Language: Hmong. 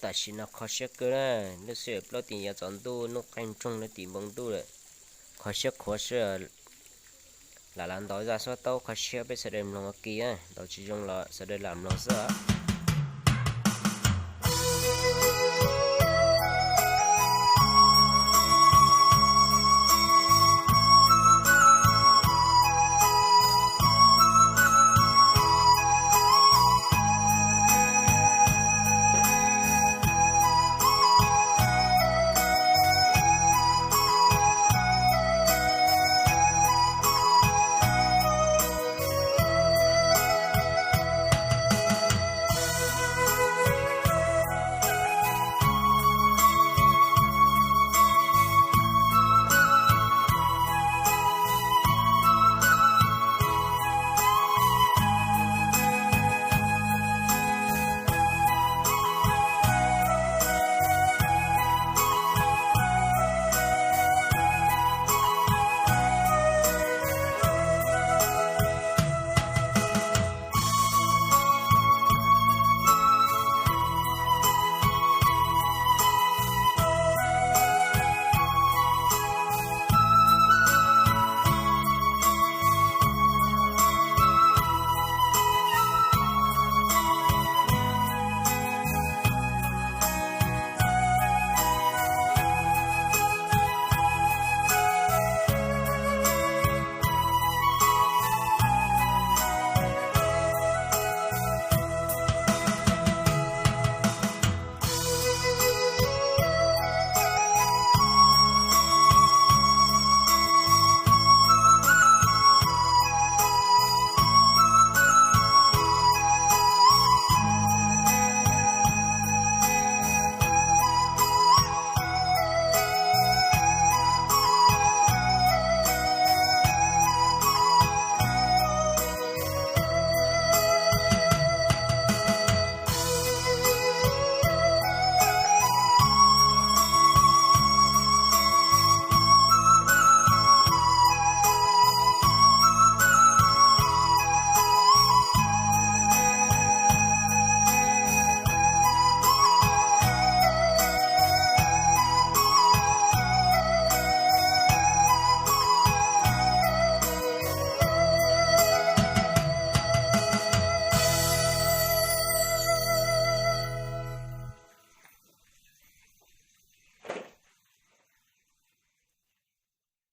Tam sim no kho siab kawg na, lub sij hawm plaub tim yav tsaus ntuj hnub qaij nroog lawm tim npoo ntuj lawm, kho siab khuav xwb. Lam lav ntau zaj xov tooj kho siab peb sawv daws mloog ua ke, ntau tsis zoo los sawv daws lam mloog xwb.